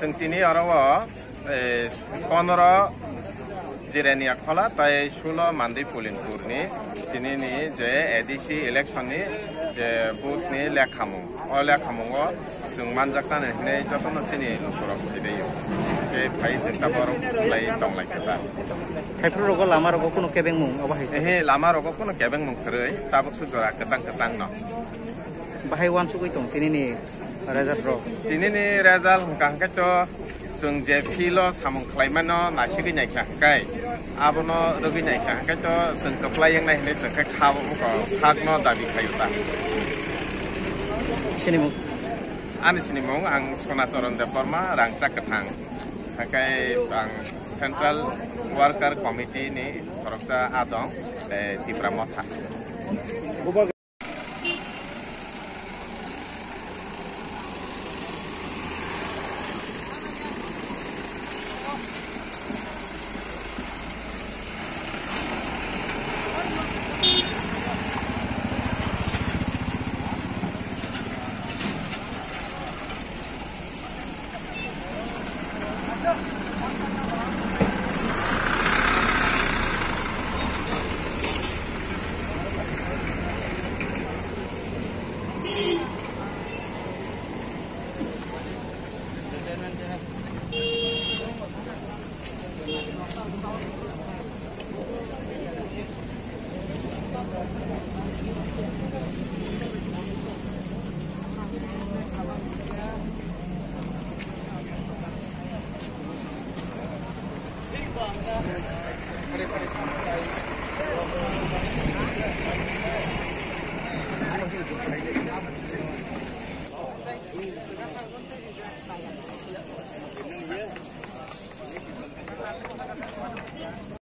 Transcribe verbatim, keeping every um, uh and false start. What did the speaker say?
Chwng tini oro o, eh, pondro Jirania Khola tai sulo Mandwi Pulinpurni tinini je A D C election ni je booth ni lekhamung, o lekhamungo chwng manjak tani hinwi jotono chini lukurok phaibaio. Tei phai chwng tabuk oro khlai tonglaikha ta. Haiphuru rogo lama rogo kunu kebengmung obo hai? Ehe, lama rogo kunu kebengmung kwrwi, tabuk su jora kwchang kwchang no. Bahai uansugwi tong tinini result rok? Tinini result hwnkha hwnkhe to chwng je field o samung khlaimano naisigwi naikha hwnkhe, abono rwgwi naikha hwnkhe to chwng kwplai wngnai hinwi chwng khe kha sakno dabi khaio ta. Sinimung? Ani sinimung ang Sonacharan Debbarma, Rangchak Kwthang. Hwnkhe ang Central Worker Committee ni khoroksa adong, eh, Tipra Motha.